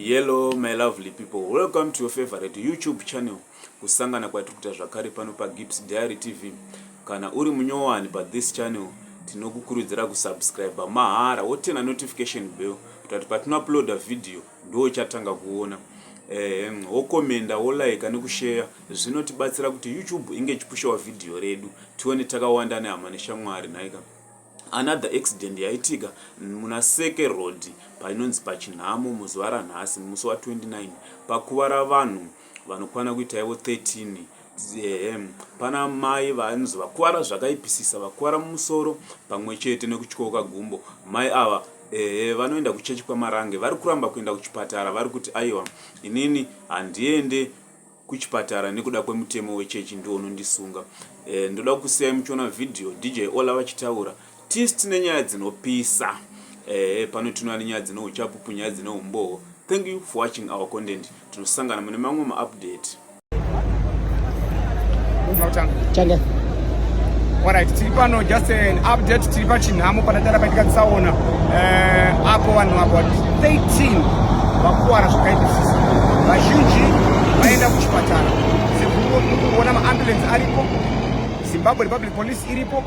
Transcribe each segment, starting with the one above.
Hello my lovely people, welcome to your favorite YouTube channel. Kusangana kwatiri kuita zvakare pano paGibbs Diary TV. Kana uri munyowani pa this channel, tinokukurudzira kusubscribe mahara wotena notification bell kuita kuti patinouploada video ndo uchatanga kuona. Eh, wokomenda, wolike nekushare zvinotibatsira kuti YouTube inge ichipushawo video redu tione takawanda nehama neshamwari nhaika. Another accident yaitika muna Seke Road painonzi paChinhamo muzuva ranhasi musi wa 29 pakuvara vanhu vanokwana kuita ivo 13. Ehe, pana mai vanonzi vakuvara zvakaipisisa, vakuvara mumusoro pamwe chete nekutyoka gumbo. Mai ava ehe vanoenda kuchechi kwaMarange vari kuramba kuenda kuchipatara, vari kuti aiwa inini handiende kuchipatara nekuda kwemutemo wechechi ndiwo unondisunga. E, ndoda kusiyai muchiona video DJ Ola vachitaura tisu tine nyaya dzinopisa e, pano tinouya nenyaya dzine uchapupu nyaya dzine umbowo. Thank you for watching our content. Tinosangana mune mamwe maupdate. Changa. Alright, tiri pano just an update tiri pachinhamo panatara paitika tsaona eh, apo vanhu about 13 vakuwara zvakaipisisa vazhinji vaenda kuchipatara sekuona maambulance aripo Zimbabwe Republic Police iripo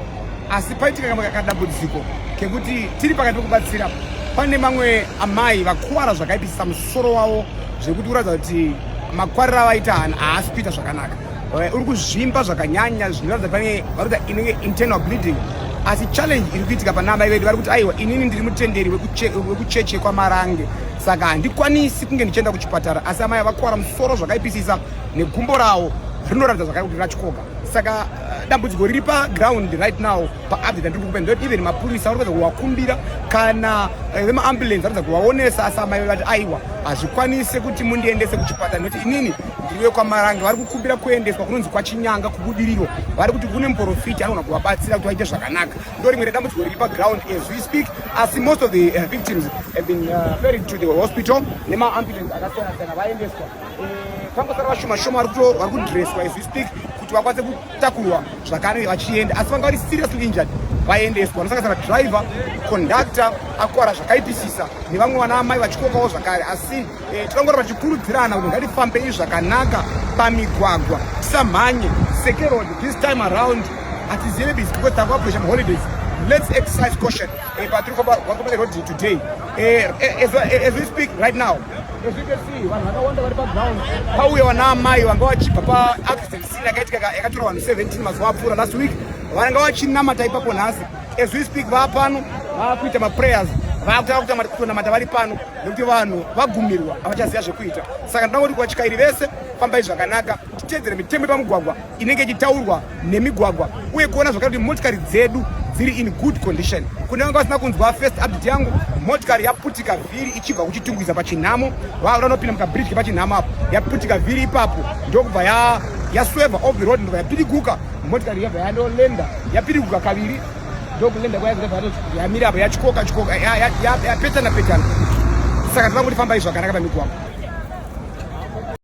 asi paitika kadambudziko kekuti tiri pakati pekubatsira pane mamwe amai vakuwara zvakaipisisa musoro wavo zvekuti kuratidza kuti makwariro avaita haasi kuita zvakanaka eh, uri kuzvimba zvakanyanya zvinoratidza pane vari kuita inenge internal bleeding asi challenge iri kuitika pana amai vedu vari kuti aiwa inini ndiri mutenderi wekucheche kwamarange saka handikwanisi kunge ndichienda kuchipatara asi amai vakuwara musoro zvakaipisisa negumbo rawo rinoratidza zvakare kuti ratyoka saka eh, dambudziko riri paground right now paupdate andiri kukupa ndoti even mapurisa vari kuedza kuvakumbira kana eh, vemaambulance vari kuedza kuvaonesa asi amai vati aiwa hazvikwanise kuti mundiendese kuchipatara nekuti inini ndiri wekwaMarange vari kukumbira kuendeswa kunonzi kwaChinyanga kuBudiriro vari kuti kune muprofiti anogona kuvabatsira kuti vaite zvakanaka ndo rimwe redambudziko riri paground as we speak asi most of the victims have been ferried to the hospital nemaambulance akasiyana siyana vaendeswa pangosara vashoma shoma vari kudresswa as we speak kuti vakwanise kutakurwa zvakare vachienda asi vanga vari seriously injured vaendeswa vanosanganisira driver conductor akuwara zvakaipisisa nevamwe vana amai vachikokawo zvakare asi eh, tinongoramba tichikurudzirana kuti ngatifambei zvakanaka pamigwagwa tisamhanye Seke Road this time around hatizive busy because takuapproacha maholidays let's exercise caution eh, patiri kufamba road today eh, as we speak right now as you can see vanhu vakawanda vari paground pauya vana amai vanga vachibva paaccident scene yakaitika yakatora vanhu 17 mazuva apfuura last week vanga vachinamata ipapo nhasi as we speak vaapano vaakuita maprayers vaakutanga kutonamata vari pano nekuti vanhu vagumirwa havachaziva zvekuita saka ndinoda kuti kuvatyairi vese fambai zvakanaka titeedzere mitemo yepamugwagwa inenge ichitaurwa nemigwagwa uye kuona zvakare kuti motikari dzedu dziri in good condition kune vanga vasina kunzwa first update yangu motikari yaputika vhiri ichibva kuChitungwiza pachinhamo vanopinda mukabridge kepachinhamo apo yaputika vhiri ipapo ndokubva yasweva off the road ndobva yapiriguka motikari yabva yandolenda yapiriguka kaviri ndokulenda kwayaibva yamira apo yatyoka tyoka yapetana petana saka tinangoti fambai zvakanaka pamigwagwa.